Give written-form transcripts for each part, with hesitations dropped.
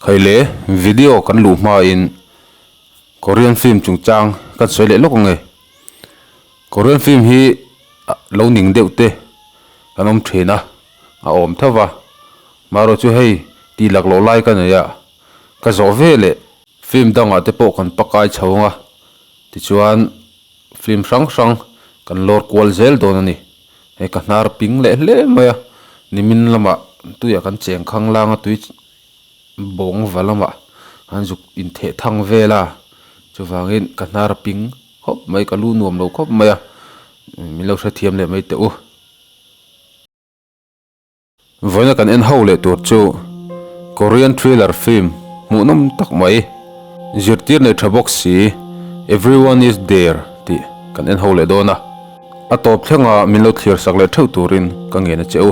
Khaile video kan luh hmain Korean film chungchang kan sawi leh lawk ange. Korean film hi lo ning deuh te kan awm thin a, a awm tho va. Marawh chu hei tih laklawh lai ka nei a, ka zawh ve leh film dangah te pawh kan pakai chho ang a, tichuan film hrang hrang kan lawr kual zel dawn a ni. Hei ka hnar ping leh hle mai a, nimin lamah tuiah kan cheng khang lang a tui bawng va lamah an zuk intheh thang vel a, chuvangin ka hnar a ping khawp mai ka lu nuam lo khawp mai a, min lo hrethiam leh mai teh u. Vawiina kan en ho leh tur chu Korean thriller film hmuhnawm tak mai zirtir nei tha bawk si Everyone is there tih kan en ho leh dawn a, a tawp thlenga min lo thlir sak leh theuh turin ka ngen a che u.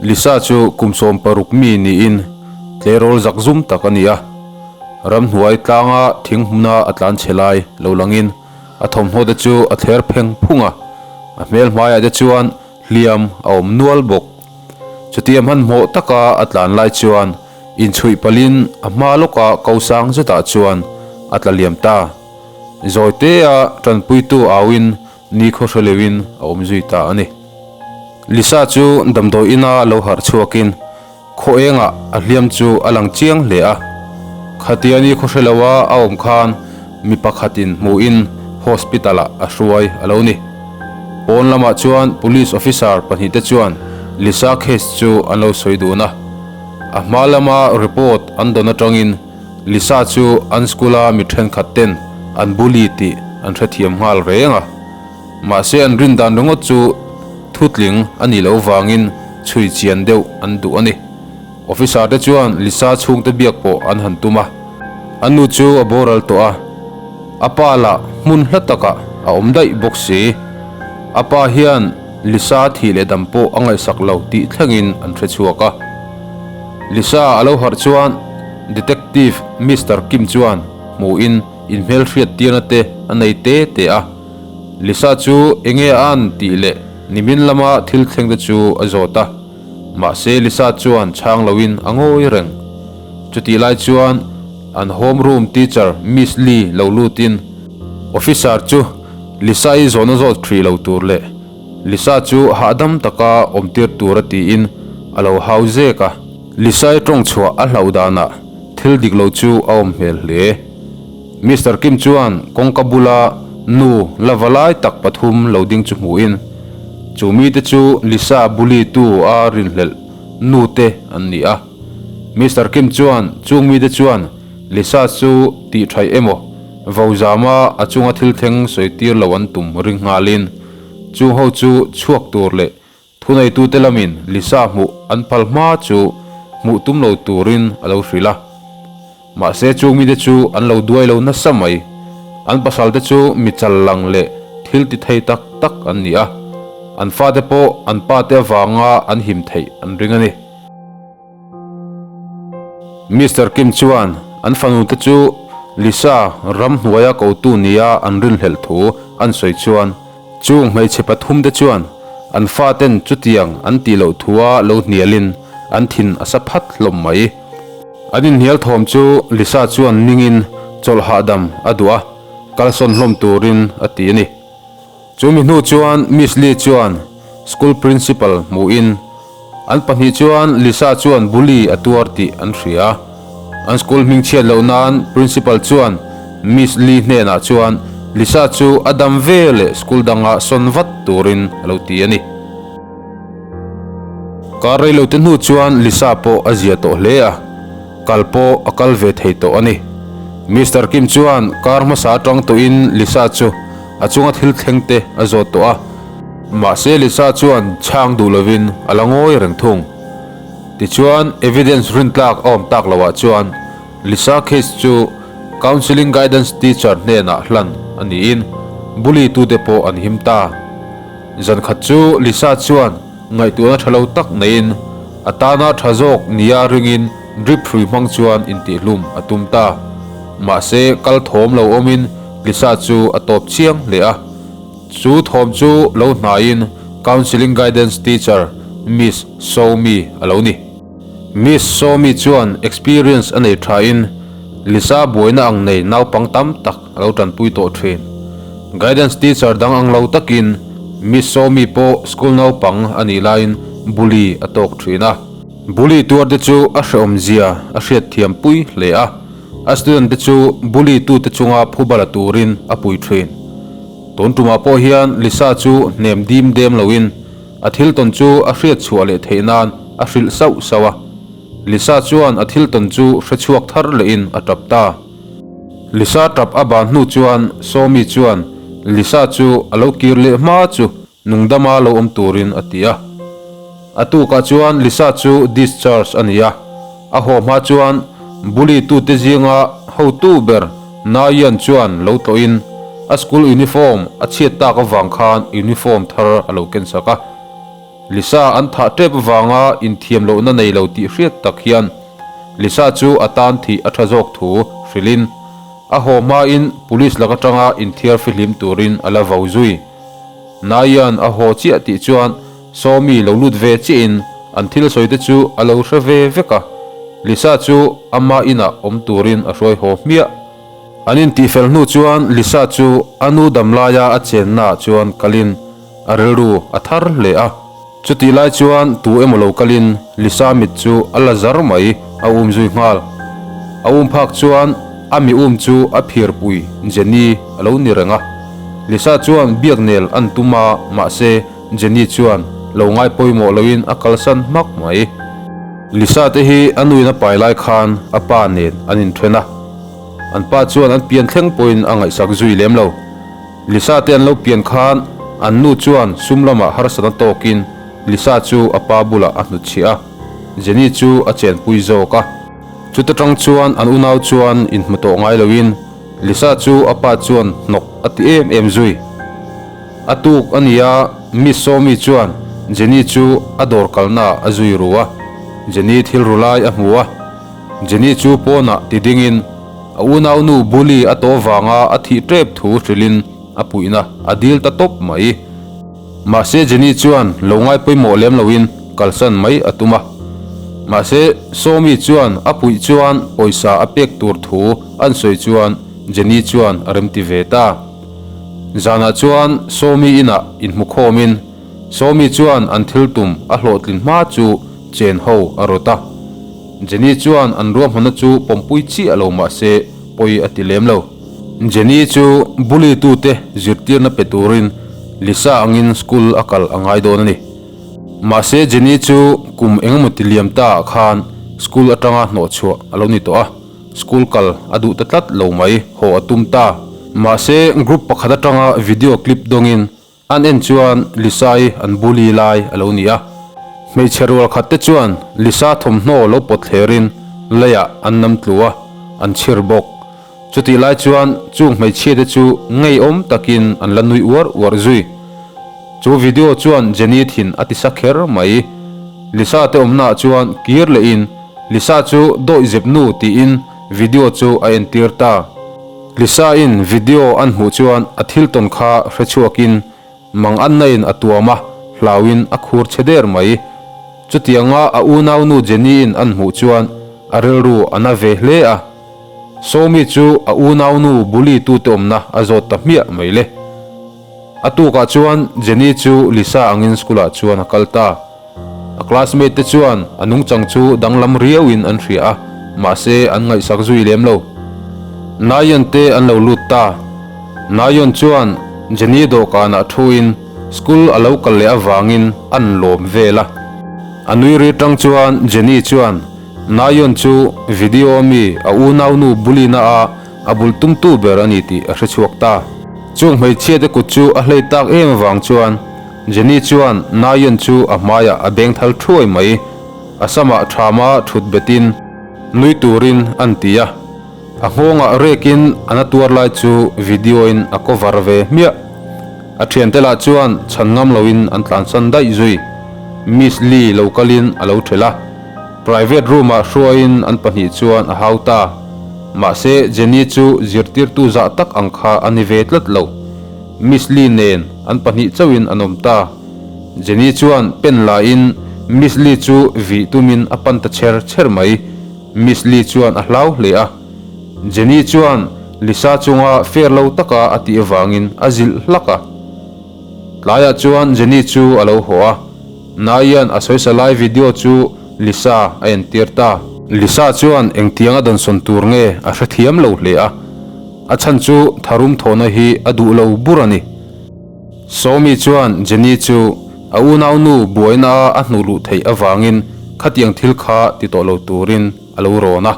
Lisa chu kum 16 mi niin tleirawl zakzum tak a ni a, ramhnuai tlanga thing hmuna a tlan chhe lai lo langin, A thawmhnaw te chu a thler pheng phung a, a hmel hmaiah te chuan hliam a awm nual bawk. Chutia hmanhmawh taka a tlan lai chuan inchhuih palhin a hma lawka ko sang zetah chuan a tla liam ta. Zawi tea tanpuitu auin ni khaw hre leuhin a awm zui ta a ni. Lisa chu damdawi ina lo harh chhuakin Khaw engah a hliam chu a lang chiang hle a, khatia ni khaw hre loa a awm khan mi pakhatin hmuhin hospital ah a hruai a lo ni. Pawn lamah chuan police officer pahnihte chuan Lisa case chu an lo sawi dun a, a hma lama report an dawn atangin Lisa chu an school a mi thenkhat ten an bully tih an hrethiam nghal reng a. Mahse an rin dan ringawt chu thutling a nih loh vangin chhui chian deuh an duh a ni. Officer te chuan Lisa chhungte biak pawh an han tum a, a nu chu a boral tawh a, a pa lah hmun hla takah a awm daih bawk si. A pa hian Lisa thih leh dam pawh a ngaihsak lo tih thlengin an hre chhuak a. Lisa a lo harh chuan Detective Mister Kim chuan hmuhin inhmelhriat tirna te a nei te te a. Lisa chu enge a an tih leh nimin lama thil thleng te chu a zawt a, mahse Lisa chuan chhang loin a ngawi reng. Chutih lai chuan an home room teacher Miss Lee lo lutin officer chu Lisa i zawhna zawt hrih lo tur leh Lisa chu hahdam taka awm tir tur a tiin a lo hau zek a. Lisa i tawng chhuah a hlauh danah thil dik lo chu a awm hmel hle. Mister Kim chuan kawngka bula nu la va lai tak pathum lo ding chu hmuhin, chu mite chu Lisa bully tu a rinhlelh nu te an ni a. Mister Kim chuan chung mite chuan Lisa chu tih thaih emaw vo zama a chunga thil thleng sawi tir lo an tum ring nghalin chung ho chu chhuak tur leh Thuneitute lamin Lisa hmuh an phal hma chu hmuh tum lo turin a lo hrilh a. Mahse chung mite chu an lo duai lo nasa mai. An pasalte chu mi chal lang leh thil ti thei tak tak an ni a. An fate pawh an pate avanga an him theih an ring a ni. Mister Kim chuan an fanute chu Lisa ramhnuaia kotu nia an rinhlelh thu an sawi chuan chung hmeichhe pathumte chuan an faten chutiang an tih loh thua lo hnialin an thin a sa phat hlawm mai. An inhnial thawm chu Lisa chuan ningin chawlh hahdam a duh a, kalsawn hlawm turin a ti a ni. Chu mi hnu chuan Miss Lee chuan school principal hmuhin an pahnih chuan Lisa chuan bully a tuar tih an hria. An school hming chhiat loh nan principal chuan Miss Lee hnenah chuan Lisa chu a dam ve leh school danga sawn vat turin a lo ti a ni. Kar rei lo te hnu chuan Lisa pawh a zia tawh hle a. Kal pawh a kal ve thei tawh a ni. Mister Kim chuan kar hmasa atang tawhin Lisa chu a chunga thil thleng te a zawt tawh a. Mahse Lisa chuan chhang duh lovin a la ngawi reng thung. Tichuan evidence rintlak a awm tak loah chuan Lisa case chu counselling guidance teacher hnenah hlan a niin bully tute pawh an him ta. Zan khat chu Lisa chuan ngaihtuahna tha lo tak neiin a tana tha zawk nia ringin drip hrui hmang chuan intihhlum a tum ta. Mahse kal thawm lo awmin Lisa chu a tawp chiang hle a. Chu thawm chu lo hnaiin counselling guidance teacher Miss Soumi a lo ni. Miss Sawmi chuan experience a nei thain Lisa buaina ang nei naupang tam tak a lo tanpui tawh thin. Guidance teacher dang ang lo takin Miss Sawmi pawh school naupang a nih laiin bully a tawk thin a. Bully tuar te chu a hrehawm zia a hriatthiam pui hle a, a student te chu bully tute chunga phuba la turin a pui thin. Tun tumah pawh hian Lisa chu hnem dim dem loin a thil tawn chu a hriat chhuah leh theih nan a hrilh sauh sauh a. Lisa chuan a thil tawn chu hre chhuak thar lehin a tap ta. Lisa tap a ban hnu chuan Sawmi chuan Lisa chu a lo kir leh hma chu nungdama lo awm turin a ti a. A tukah chuan Lisa chu discharge a ni a. A haw hma chuan bully tute zinga hotu ber Nayan chuan lo tlawhin a school uniform a chhiat tak avang khan uniform thar a lo ken sak a. Lisa an thah tep avanga inthiam lohna nei lo tih hriat tak hian Lisa chu a tan thih a tha zawk thu hrilhin a haw hmain police lak atanga inthiar fihlim turin a la vo zui. Nayan a haw chiah tih chuan Sawmi lo lut ve chiahin an thil sawi te chu a lo hre ve vek a, Lisa chu ama inah awm turin a hruai haw hmiah. An intihfel hnu chuan Lisa chu a nu dam laia a chennaah chuan kalin a rilru a thar hle a. Chutih lai chuan tu emaw lo kalin Lisa mit chu a la zar mai, a um zui nghal. A um phak chuan a mi um chu a phirpui Jenny a lo ni reng a. Lisa chuan biaknel an tum a, mahse, Jenny chuan lo ngai pawimawh loin a kalsan hmak mai. Lisa te hi a nuin a pai lai khan a pa nen an inthen a, an pa chuan an pian thleng pawhin a ngaihsak zui lem lo. Lisa te an lo pian khan an nu chuan sum lamah harsatna tawkin Lisa chu a pa bulah a hnutchhiah a, Jenny chu a chenpui zawk a. Chuta tang chuan an unau chuan inhmu tawh ngai loin Lisa chu a pa chuan hnawk a ti em em zui. A tuk a nia, Miss Sawmi chuan Jenny chu a dawr kalnaah a zui ru a, Jenny thil ru lai a hmu a. Jenny chu pawnah ti dingin a unaunu bully a tawh vanga a thih tep thu hrilhin a puihna a dil ta tawp mai. Mahse Jenny chuan lo ngai pawimawh lem loin kalsan mai a tum a. Mahse Sawmi chuan a puih chuan pawisa a pek tur thu an sawi chuan Jenny chuan a remti ve ta. Zanah chuan Sawmi inah inhmukhawmin Sawmi chuan an thil tum a hlawhtlin hma chu chen ho a rawt a. Jenny chuan an ruahmanna chu pawmpui chiah lo mahse pawi a ti lem lo. Jenny chu bully tute zirtirna pe turin Lisa angin school a kal a ngai dawn a ni. Mahse Jenny chu kum engemaw ti liam ta ah khan school atanga hnawhchhuah a lo ni tawh a, school kal a duh ta tlat lo mai, haw a tum ta. Mahse group pakhat atanga video clip dawngin An en chuan Lisa-i an bully lai a lo ni a. Hmeichhe rual khat te chuan Lisa thawmhnaw lo pawt thlerin leiah an nam tlu a, an chhir bawk. Chutih lai chuan chung hmeichhia te chu ngeiawm takin an la nui uar uar zui. Chu video chuan Jenny thin a ti sa kher mai. Lisa te awmnaah chuan kir lehin Lisa chu dawihzep nu tiin video chu a entir ta. Lisa-in video an hmuh chuan a thil tawn kha hre chhuakin mang anna-in a tuam a, hlauin a khur che der mai. Chutianga a unaunu Jenny-in an hmuh chuan a rilru a na ve hle a. Sawmi chu a unaunu bully tute awmna a zawt ta hmiah mai le. A tukah chuan Jenny chu Lisa angin school-ah chuan a kal ta. A classmate te chuan a nungchang chu danglam riauin an hria a, mahse an ngaihsak zui lem lo. Nayon te an lo lut ta. Nayon chuan Jenny dawhkanah thuin school a lo kal leh avangin an lawm vel a. A nui ri tang chuan Jenny chuan Nayon chu video ami a unaunu bully na a a bul tumtu ber a ni tih a hrechhuak ta. Chung hmeichhia te kut chu a hlei tak em avang chuan Jenny chuan Nayon chu a hmaiah a beng thal thuai mai. A samah thama thut betin nui turin an ti a. A nghawngah rekin a na tuar lai chu video in a cover ve hmiah. A thiante lah chuan chhan ngam loin an tlansan daih zui. Miss Lee lo kalin a lo thelh a. Private room ah hruaiin an pahnih chuan a hau ta. Mahse Jenny chu zirtirtu zah tak ang kha a ni ve tlat lo. Miss Lee nen an pahnih chauhin an awm ta. Jenny chuan pen la in Miss Lee chu vih tumin a pan ta chher chher mai. Miss Lee chuan a hlau hle a. Jenny chuan Lisa chunga fair lo taka a tih avangin a zilh hlak a. Tlaiah chuan Jenny chu a lo haw a, Naian a sawisa lai video chu Lisa a entir ta. Lisa chuan engtianga dawnsawn tur nge a hrethiam lo hle a, a chhan chu tharum thawhna hi a duh lo bur a ni. Sawmi chuan Jenny chu a unaunu buaina a a hnuh luh theih avangin khatiang thil kha ti tawh lo turin a lo rawn a.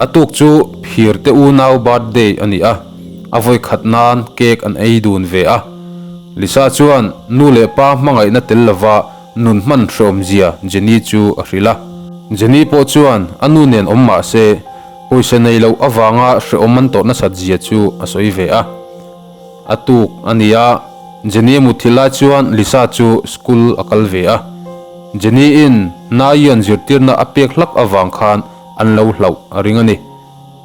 A tuk chu phir te unau birthday a ni a, a vawi khat nan cake an ei dun ve a. Lisa chuan nu leh pa hmangaihna tel lova nun hman hreawmzia Jenny chu a hrilh a. Jenny pawh chuan a nu nen awm mah se pawisa nei loh avanga hreawm an tawrh nasat zia chu a sawi ve a. A tuk a ni a, Jenny a mutthilh lai chuan Lisa chu school a kal ve a. Jenny in Nayeon zirtirna a pek hlak avang khan an lo hlauh a ring a ni.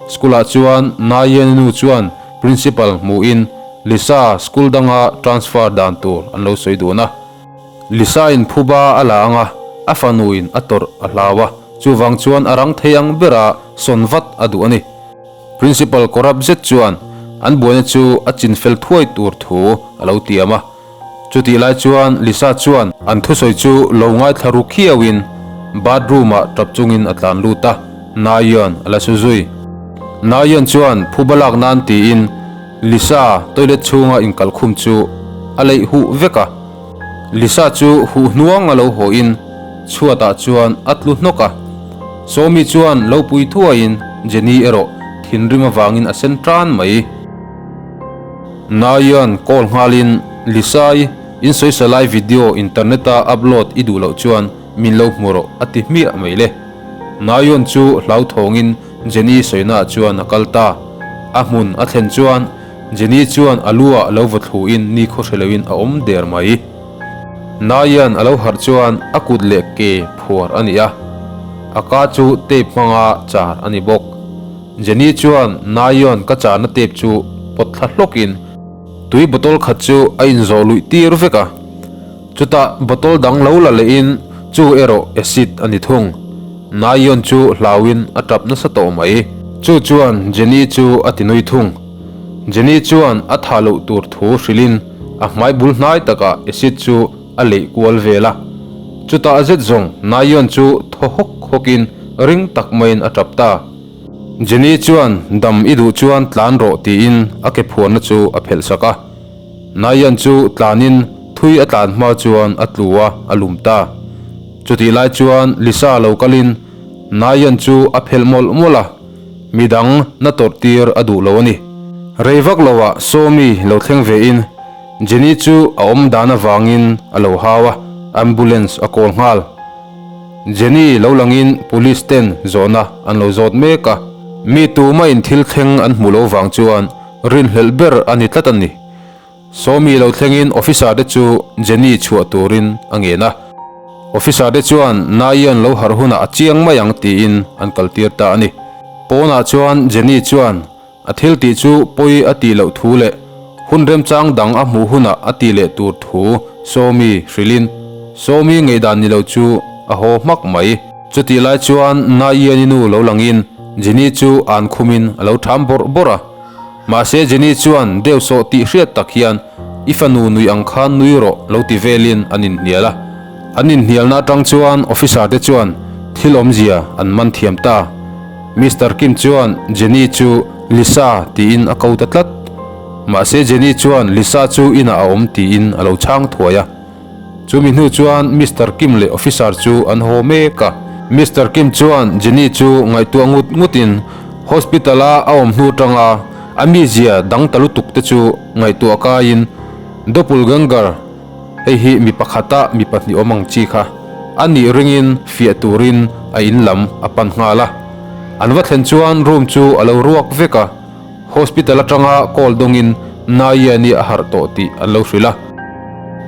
School ah chuan Nayeon nu chuan principal hmuhin Lisa school danga transfer dan tur an lo sawi dun a. Lisa in phuba a la ang a, a fanu in a tawrh a hlau a, chuvang chuan a rang thei ang bera sawn vat a duh a ni. Principal corrupt zet chuan an buaina chu a chinfel thuai tur thu a lo tiam a. Chutih lai chuan Lisa chuan an thusawi chu lo ngaithla ru khiauin bathroom ah tap chungin a tlan lut a, Nayeon a la su zui. Nayeon chuan phuba lak nan tiin Lisa toilet chhunga inkalkhum chu a leih huh vek a. Lisa chu huh hnuang a lo haw in chhuat ah chuan a tlu hnawk a. Sawmi chuan lo pui thuai in Jenny erawh thinrim avangin a sen tan mai. Nayeon call nghal in Lisa i in sawisa lai video internet a upload i duh loh chuan min lo hmu rawh a ti hmiah mai le. Nayeon chu hlauthawng in Jenny sawina ah chuan a kal ta. A hmun a thlen chuan Jenny chuan a lu ah lo va thlu in ni khaw hre lo in a awm der mai. Naian a lo harh chuan a kut leh ke phuar a ni a, a ka chu tape hmanga char a ni bawk. Jenny chuan Naian ka charna tape chu pawt thla hlawk in tui bottle khat chu a inzawh luih tir vek a. Chutah bottle dang lo la leh in chu erawh acid a ni thung. Naian chu hlau in a tap nasa tawh mai. Chu chuan Jenny chu a ti nui thung. Jenny chuan a tha loh tur thu hrilhin a hmai bul hnai takah acid chu a leih kual vel a. Chutah zet zawng Nayeon chu thaw hawk hawkin ring tak maiin a tap ta. Jenny chuan dam i duh chuan tlan rawh tiin a ke phuarna chu a phelh sak a. Nayeon chu tlanin thui a tlan hma chuan a tlu a, a lum ta. Chutih lai chuan Lisa lo kalin Nayeon chu a phelh mawlh mawlh a. Midang na tawrh tir a duh lo a ni. Rei vak lo ah Sawmi lo thleng ve in Jenny chu a awm dan avangin a lo hau a, ambulance a call nghal. Jenny lo langin police ten zawhna an lo zawt mek a, mi tuma in thil thleng an hmuh lo vang chuan rinhlelh ber a ni tlat a ni. Sawmi lo thlengin officer te chu Jenny chhuah turin a ngen a. Officer te chuan Nayeon lo harh hunah a chiang mai ang tiin an kaltir ta a ni. Pawnah chuan Jenny chuan a thil tih chu pawi a tih loh thu leh hun remchang dang a hmuh hunah a tih leh tur thu Sawmi hrilhin Sawmi ngaihdan ni lo chu a haw hmak mai. Chutih lai chuan Nayeon-i nu lo langin Jenny chu an khumin a lo ṭham bawrh bawrh a. Mahse Jenny chuan deuh sawh tih hriat tak hian i fanu nui ang khan nui rawh lo ti velin an inhnial a. An inhnialna atang chuan officer te chuan thil awmzia an man thiam ta. Mister Kim chuan Jenny chu Lisa tiin a ko ta tlat. Mahse Jenny chuan Lisa chu inah a awm tiin a lo chhang thuai a. Chumi hnu chuan Mister Kim leh officer chu an haw mek a. Mister Kim chuan Jenny chu ngaihtuah ngut ngutin hospital a a awm hnu tanga a mizia dang ta lutuk te chu ngaihtuah kaiin doppelganger, hei hi mi pakhata mi pahnih awm ang chi kha, a nih ringin fiah turin a in lam a pan nghal a. An va thlen chuan room chu a lo ruak vek a. Hospital atanga call dawngin Nayan-i a harh tawh tih an lo hrilh a.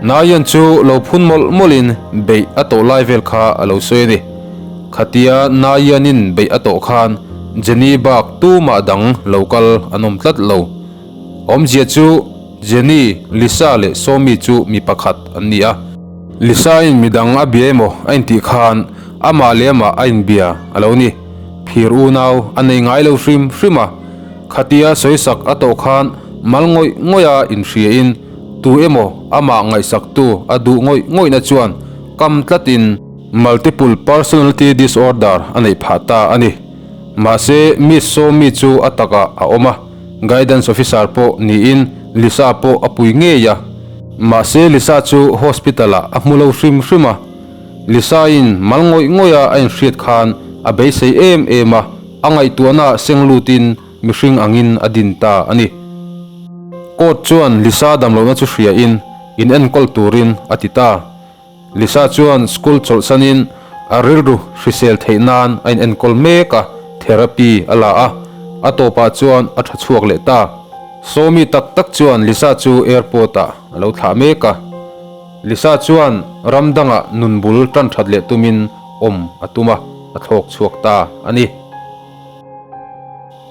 Nayan chu lo phun mawlh mawlhin beih a tawh lai vel kha a lo sawi a ni. Khatia Nayan-in beih a tawh khan Jenny bak tumah dang lo kal an awm tlat lo. Awmzia chu Jenny, Lisa leh Sawmi chu mi pakhat an ni a. Lisa-in midang a bia emaw a intih khan amah leh amah a inbia a lo ni. Phir unau a nei ngai lo hrim hrim a, khatia sawisak a tawh khan mal ngawih ngawih a inhriain tu emaw amah ngaihsaktu a duh ngawih ngawihna chuan kam tlatin Multiple Personality Disorder a neih phah ta a ni. Mahse, Miss Sawmi chu a takah a awm a, Guidance Officer pawh niin Lisa pawh a pui ngei a. Mahse, Lisa chu hospital-ah a hmu lo hrim hrim a. Lisa-in mal ngawih ngawih a a inhriat khan a beisei em em a, a ngaihtuahnaah seng lutin mihring angin a din ta a ni. Court chuan Lisa damlohna chu hriain in enkawl turin a ti ta. Lisa chuan school chawlhsanin a rilru hrisel theih nan a inenkawl mek a, therapy a la a, a tawpah chuan a tha chhuak leh ta. Sawmi tak tak chuan Lisa chu airport ah a lo thlah mek a. Lisa chuan ram dangah nun bul tan that leh tumin awm a tum a, a thlawk chhuak ta a ni.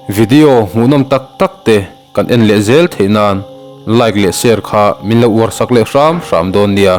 Video hmuhnawm tak tak te kan en leh zel theih nan like leh share kha min lo uar sak leh hram hram dawn nia.